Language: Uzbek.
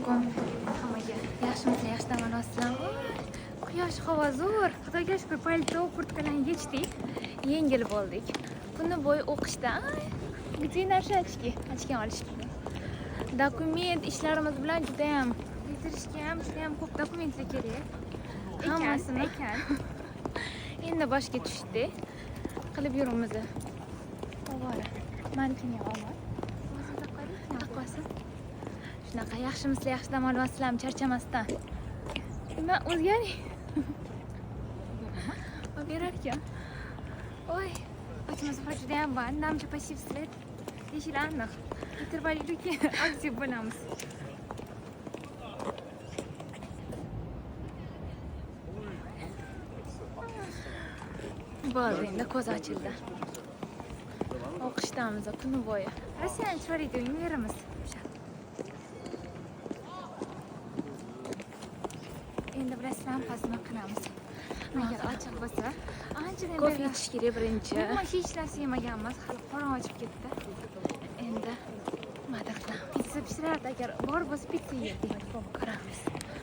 Alaykum hammaga. Yaxshimisizlar, yaxshi dam olasizlarmi? Quyosh, havo zo'r. Xudoga shukur, palto, kurtkalarni yechdik. Yengil bo'ldik. Kuni bo'yi o'qishda. Ay, где наши очки? Очки olish kerak. Dokument ishlarimiz bilan juda ham bitirishga ham juda ham ko'p dokumentlar kerak. Hammasini ekan. Endi boshga tushdi. Qilib yuribmiz. Ovora. Manikini olma. Taqvosi. Shunaqa, yaxshimisizlar, yaxshi dam olyapsizlarmi charchamasdan? Nima o'zgaring? Olib berar ekan. Oy, ochimiz juda ham band, namcha passivsizlar. Deyishlar aniq. Intervalga aktiv bo'lamiz. Bo'ldi, endi ko'z ochildi. O'qishdamiz kuni bo'yi. Rossiyani chiroyli uylarimiz. Endi bilasizlarmi, hozir nima qilamiz? Agar ochiq bo'lsa, anchadan Kofe beri ichish kerak birinchi. Umuman hech narsa yemaganmiz, hali qorin ochib ketdi. Endi nimadir qilamiz. Pitsa pishirardi, agar bor bo'lsa pitsa yerdik. Ko'ramiz.